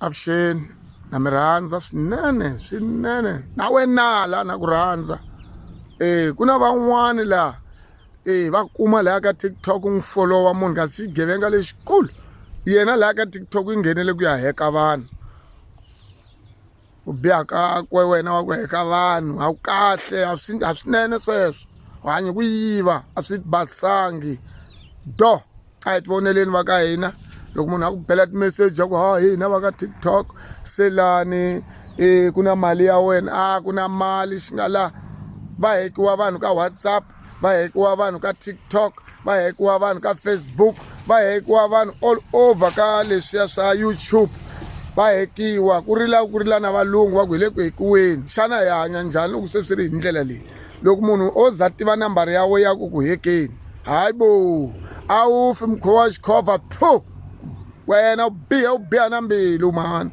Avuxeni na mi rhandza swinene swinene na wena la na ku rhandza e ku na van'wani laha e va kuma laha ka TikTok n'wi folowa munhu kasi xigevenga lexikulu yena laha ka TikTok yi nghenele ku ya heka vanhu ku biha kakwe wena wa ku heka vanhu a wu kahle a swi a swinene sweswo u hanya ku yiva a swi basangi do a hi tivoneleni va ka hina loko munhu a ku bela timeseji ya ku ha hina va ka TikTok se lani e ku na mali ya wena a ku na mali xi nga la va hekiwa vanhu ka WhatsApp va hekiwa vanhu ka TikTok va hekiwa vanhu ka Facebook va hekiwa vanhu all over ka leswiya swa YouTube va hekiwa ku rila ku rila na valungu va ku hi le ku hekiweni xana hi hanya njhani loko se swi ri hi ndlela leyi loko munhu o za tiva nambara ya we ya ku ku hekeni hayi bo a wu fi mukhuva wa xikhovha phu wena u biha u biha na mbilu mhani.